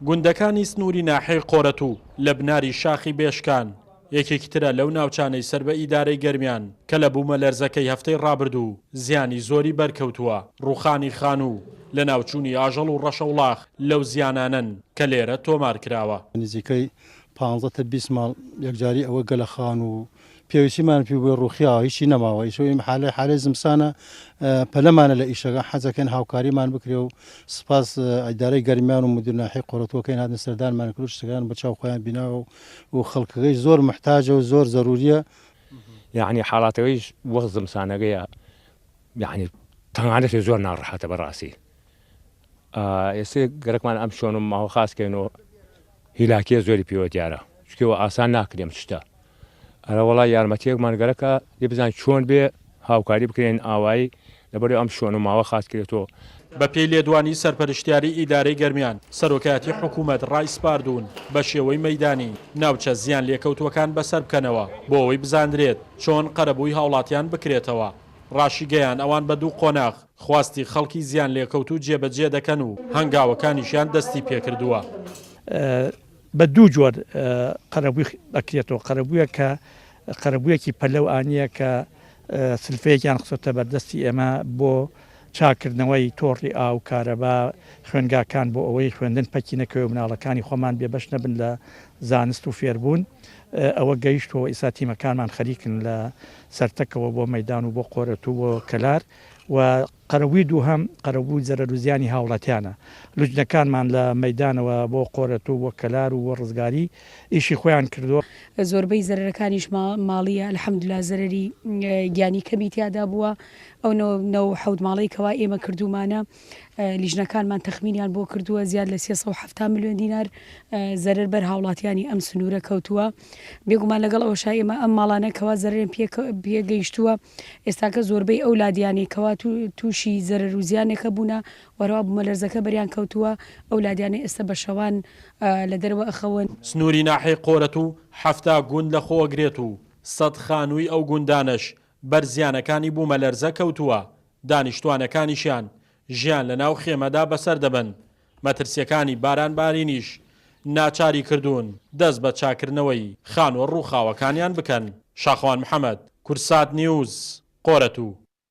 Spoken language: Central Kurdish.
گوندەکانی سنووری ناحیەی قۆرەتوو لە بناری شاخی بێشکان، یەکێکی ترە لەو ناوچانەی سەر بە ئیدارەی گەرمیان کە لە بوومەلەرزەکەی هەفتەی ڕابردوو زیانی زۆری بەرکەوتووە، ڕووخانی خانوو و لەناوچوونی ئاژەڵ و ڕەشەوڵاخ لەو زیانانەن کە لێرە تۆمار کراوە. نزیکەی پانزە تا 20 ماڵ یەکجاری ئەوە گەلە خانوو و پێویستیمان پێ بووە ڕووخیاوە هیچی نەماوە ئیشۆ ئیم حالە حالەی زمسانە پەلەمانە لە ئیشەکە حەزەکەین هاوکاریمان بکرێ و سپاس ئیدارەی گەرمیان و مدیر ناحیەی قۆرەتووەکەین هاتن سەردانمان کرد و شتەکان بە چاو خۆیان بیناوە و خەڵکەکەی زۆر محتاجە و زۆر زەروریە. یەعنی حاڵاتەکەیش وەخت زمسانەکەیە یەعنی تەنگانەتێ زۆر ناڕەحەتە بەڕاستی ئێسێ گەرەکمان ئەم شۆن و ماوە خاس کەین و هیلاکیە زۆری پێوە دیارە چونکە وە ئاسان ناکرێ ئەم شتە ئەرە وەڵا یارمەتیەکمان گەرەکە لێ بزانین چۆن بێ هاوکاری بکرێن ئاوایی لەبەر ئەم شۆن و ماوە خاس کرێتەوە. بەپێی لێدوانی سەرپەرشتیاری ئیدارەی گەرمیان، سەرۆکایەتی حکومەت ڕایسپاردوون بە شێوەی مەیدانی ناوچە زیان لێکەوتووەکان بەسەر بکەنەوە بۆ ئەوەی بزاندرێت چۆن قەرەبووی هاوڵاتیان بکرێتەوە. ڕاشیگەیاند ئەوان بە دوو قۆناغ خواستی خەڵکی زیانلێکەوتوو جێبەجێ دەکەن و هەنگاوەکانیشیان دەستی پێکردووە. بە دوو جۆر قەرەبووی ئەکرێتەوە، قەرەبوویەک کە قەرەبوویەکی پەلە و ئانییە کە سلفەیەکیان خستۆتە بەردەستی ئێمە بۆ چاککردنەوەی تۆڕی ئاو، کارەبا، خوێندگاکان بۆ ئەوەی خوێندن پەکی نەکەوێ و مناڵەکانی خۆمان بێبەش نەبن لە زانست و فێربوون. ئەوە گەیشتووە و ئیستا تیمەکانمان خەریکن لە سەرتەکەوە بۆ مەیدان و بۆ قۆرەتوو بۆ کەلار و قەرەبووی دووهەم قەرەبووی زەرەر و زیانی هاوڵاتیانە. لوجنەکانمان لە مەیدانەوە بۆ قۆرەتوو بۆ کەلار و بۆ ڕزگاری ئیشی خۆیان کردووە. زۆربەی زەرەرەکانیش ماڵییە، الحمدللە زەرەری گیانی کەمی تیادا بووە، ئەو 97 ماڵەی کەوا ئێمە کردوومانە لیژنەکانمان تەخمینیان بۆ کردووە زیاد لە 370 ملیۆن دینار زەرەر بەر هاوڵاتیانی ئەم سنوورە کەوتووە. بێگومان لەگەڵ ئەوەشا ئێمە ئەم ماڵانە کەوا زەرەریان پێگەیشتووە ئێستاکە زۆربەی ئەو لادیانەی کەوا تووشی زەرەر و زیانێکە بوونە و هەروەها بوومەلەرزەکە بەریان کەوتووە ئەو لادیانەی ئێستا بە شەوان لە دەرەوە ئەخەون. سنووری ناحیەی قۆرەتوو 70 گوند لەخۆئەگرێت و سەد خانووی ئەو گوندانەش بەر زیانەکانی بوومەلەرزە کەوتووە، دانیشتووانەکانیشیان ژیان لەناو خێمەدا بەسەر دەبەن، مەترسییەکانی بارانبارینیش ناچاری کردوون دەست بە چاککردنەوەی خانووە ڕووخاوەکانیان بکەن. شاخەوان محەمەد، کوردسات نیوز، قۆرەتوو.